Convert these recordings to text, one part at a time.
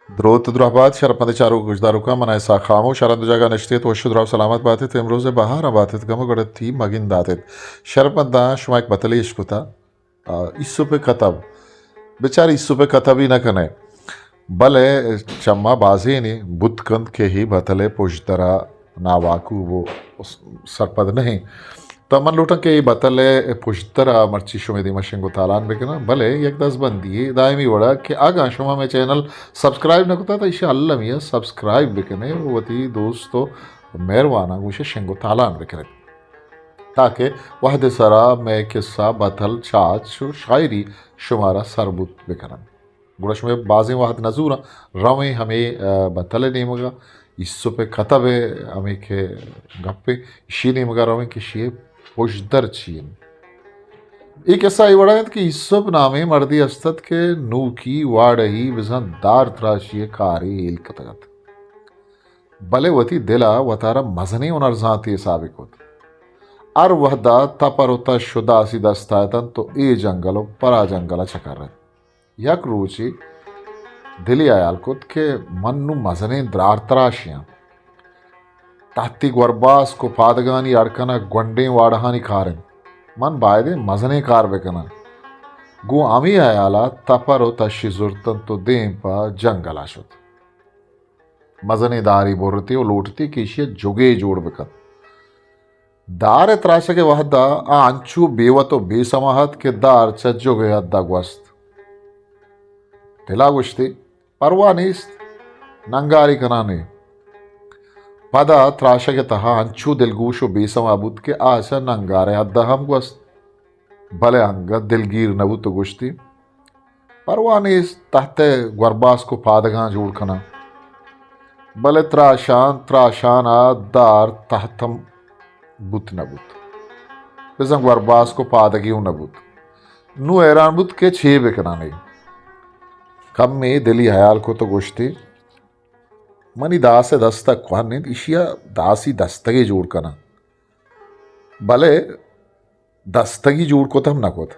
دروت درہبات شرپمند چاروک گوشداروکاں، من اسحاق خاموش، ہر ہند جاگہ نشتیت، وش و دراہ و سلامت باتیت، امروز بہاراں باتیت، گم و گڑتی مگند داتیت۔ شرپمنداں شما یک بتلے اشکتا، آ، ایسپ کتب۔ بچار ایسپ کتبی نہ کنے، بلے چما بازینے بوت کنت کہ ہی بتلے پشدرا ناواکو و سرپد نہیں۔ تو من لوٹاں کہ اے بتل ء پشدر ء مرچی شمے دیما شنگ و تالان بکناں، بلے یک دزبندی یے دائمی وڑا کہ اگاں شما مئے چینل سبسکرائب نہ کتا تو ایشی المی ء سبسکرائب بکنے و وتی دوست و مہرواناں گوشے شنگ و تالان بکنے، تاکہ وہد سرا مئے قصہ، بتل، چاچ و شاعری شمارا سر بوت بکنن۔ گڑا شمے بازیں وہد نزوراں، رویں ہمے، آ، بتل ء نیمگا، ایسپ ء کتب ء ہمے کہ گپ ء ایشی نیمگا رویں کہ ایشی ء پژدر چی انت۔ اے قصہ اے وڑا انت کہ ایسپ نامیں مردے است ات کہ نوکی واڑہی بزاں دار تراشی ء کارے ہیل کتگ ات، بلے وتی دل ء وتارا مزنیں ہنرزانتے حساب ء کت۔ ہر وہدا تپر و تش و داسی دست ء اتنت و اے جنگل و پرا جنگل ء چکر ات۔ یک روچے دلی ہیال کت کہ من نوں مزنیں درار تراشے آں۔ تہتی گورباسک و پادگانی اڑ کنگ گونڈیں واڑہانی کار انت۔ من بایدیں مزنیں کار بکناں۔ گوں ہمے ہیال ء تپر و تشی زرت انت و دیم پہ جنگل ء شت۔ مزنیں دارے برتی و لوٹتی کہ ایشی ء جگے جوڑ بکنت۔ دار ء تراشگ ء وہد ء آ انچو بے وت و بے سما ات کہ دار چہ جگ ء حد ء گوست۔ دل ء گوشتی، پرواہ نیست، ننگارے کنانے۔ پدا تراشگ ء تہا انچو دلگوش و بے سما بوت کہ آ چہ ننگار ء حد ء ہم گوست۔ بلے انگت دلگیر نہ بوت و گوشتی، پرواہ نیست، تہت ء گورباسک و پادگاں جوڑ کناں۔ بلے تراشان تراشان ء دار تہت ہم بوت نہ بوت، بزاں گورباسک و پادگے اوں نہ بوت۔ نوں حیران بوت کہ چے بکنانے۔ کمے دلی ہیال کت و گوشتی، منی داس ء دست ء کوہن انت، ایشی ء داسی دستگے جوڑ کناں۔ بلے دستگی جوڑ کت ہم نہ کت۔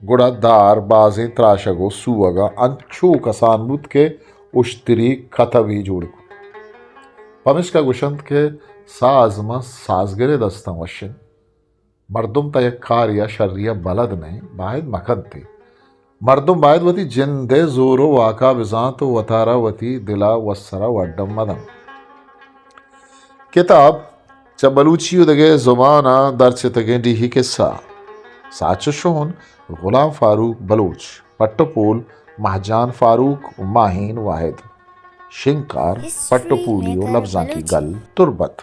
گڑا دار بازیں تراشگ و سوہگاں انچو کسان بوت کہ اشتری کتبے جوڑ کت۔ پمشکا گوشنت کہ ساز ماں سازگرے دستاں وش انت۔ مردم تا یک کارے ء شری ء بلد نہ انت، باید مکنت۔ مردم باید وتی جند ء زور و واکا بزانت و وتارا وتی دل ء وسرا وڈم مدنت۔ کتاب چہ بلوچی و دگہ زباناں درچتگیں ڈیہی کسہ۔ ساچ و شون غلام فاروق بلوچ، پٹ و پول مہجان فاروق و ماہین واحد۔ شنگکار پٹ و پولی و لبزانکی گل تربت۔